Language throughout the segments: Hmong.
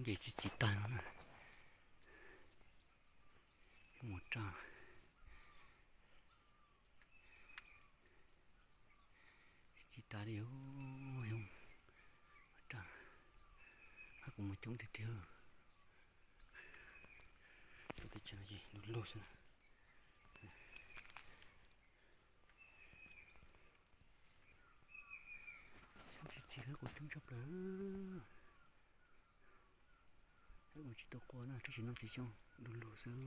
Ces txi txiv tag no na. Mus raj. Txi txiv tag li, yog raj. Hab kuv mus coob tiag tiag. Teb chaws no ces du lug xwb. Xyoob txi txiv hab kuv coob tshaj plaws. Hab kuv tsis tau qua na, tab sis no txiv xyoob du lug xwb.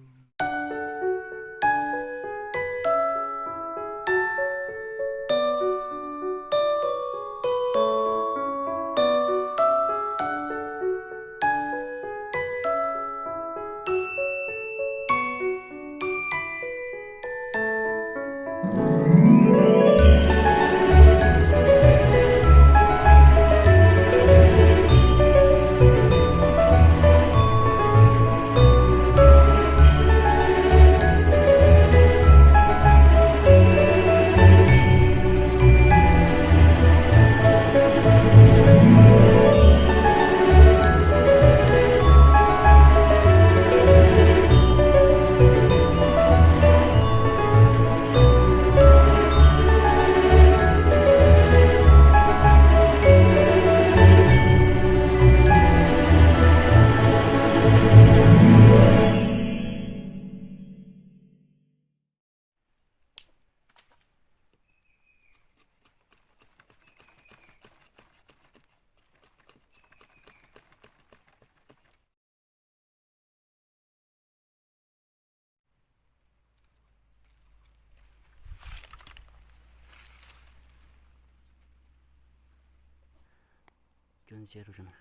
Cua ntsia rau na,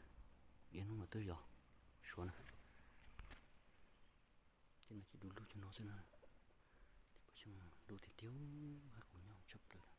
ib hnub mas twb yog suav na. Tej no ces du lug cov no xwb na. Tej kuv xyoob du tiag tiag, hab kuv nyob tshaj plaws.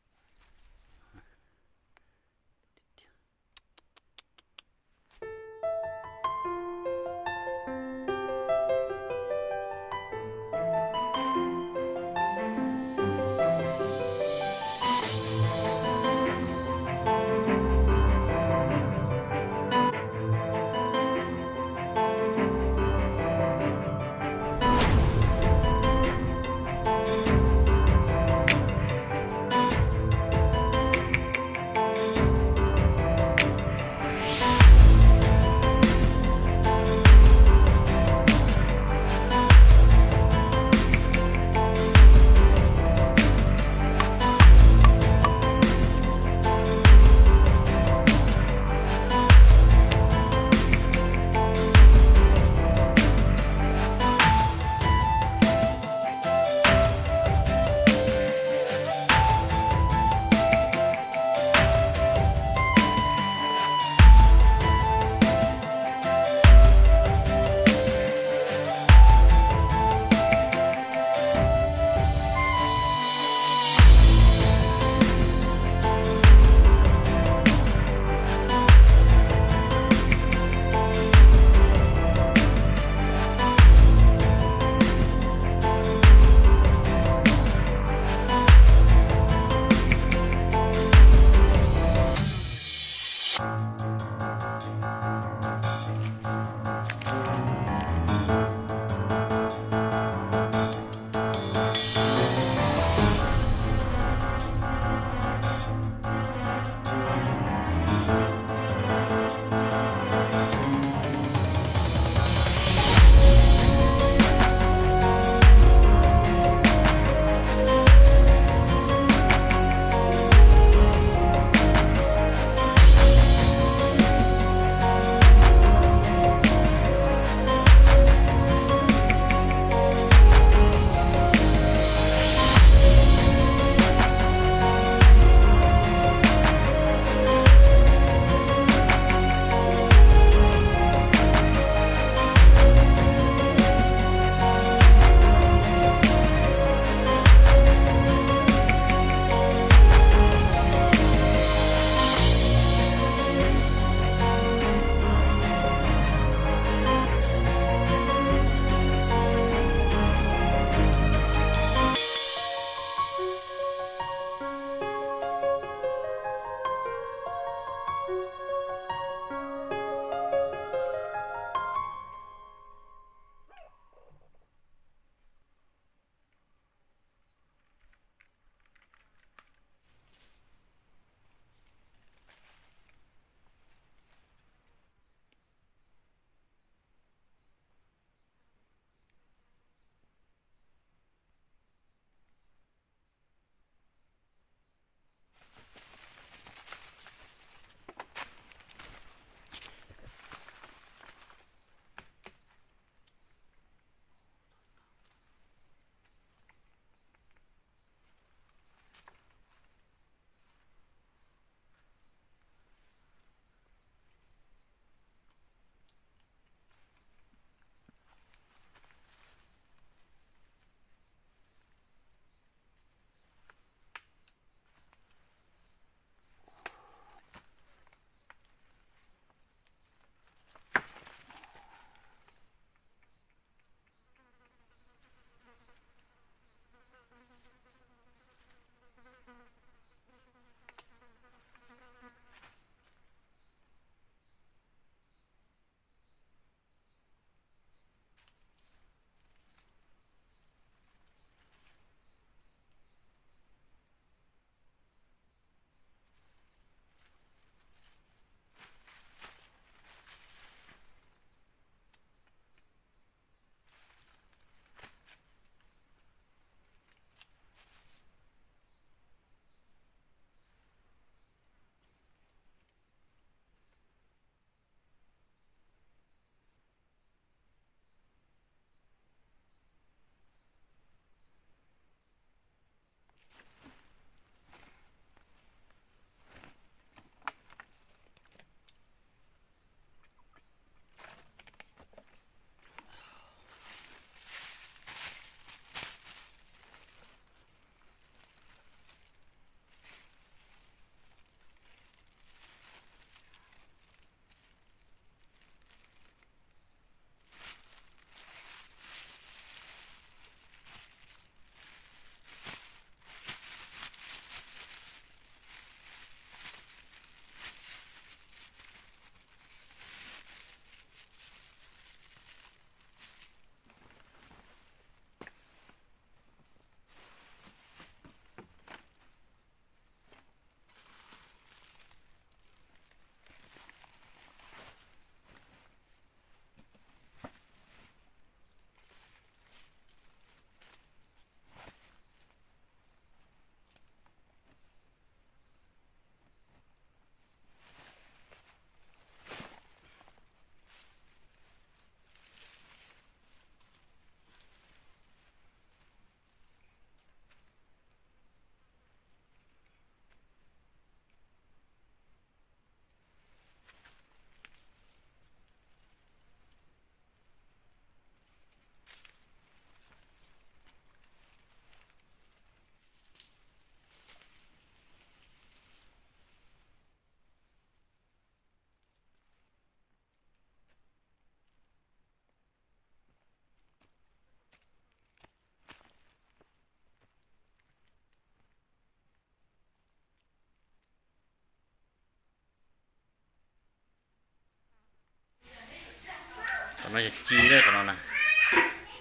Yog ci lawm qhov no na,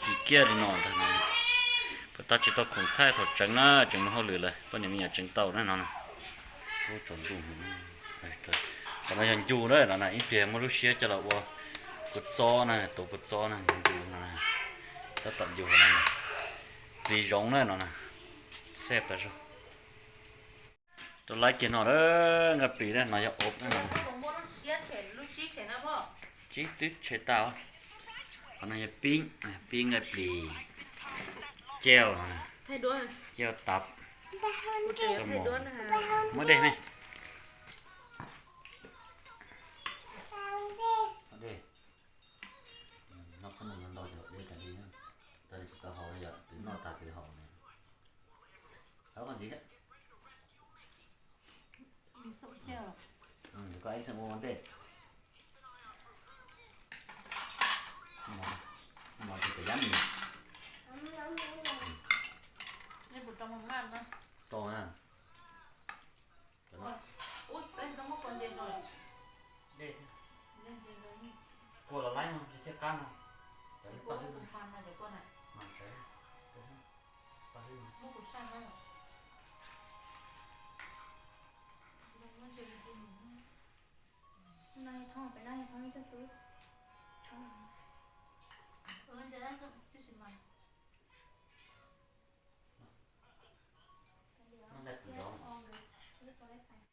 ci kiag li no ntag no. Puas tau tsis tau khoom thaij thaum tseev na, tseev mus hauj lwm lawm, poj niam me nyuam tseev tau na no na. Ub, tsaus ntuj. Qhov no yog ncu na no na, ib pliag muaj lub siab coj los ua kua txob na, tuav kua txob na, ncu no na. Tab tom ncu no na. Plis zoov na no na. Xeb tas zog. Rau laib kiag no, nqaij plis na, no yog ob na no. Tsib twb tshem tag. Qhov no yog pib, pib nqaij plis. Cau, cau tav. Muab dej me. Noj qhob noom no ntau ces haus dej tas li na. Tsis tau haus li, yog twb noj tag twb haus li. Thov koj ntxiv thiab. Koj ib txheej ua ua ntej. Mov tus yab mis. Tau na.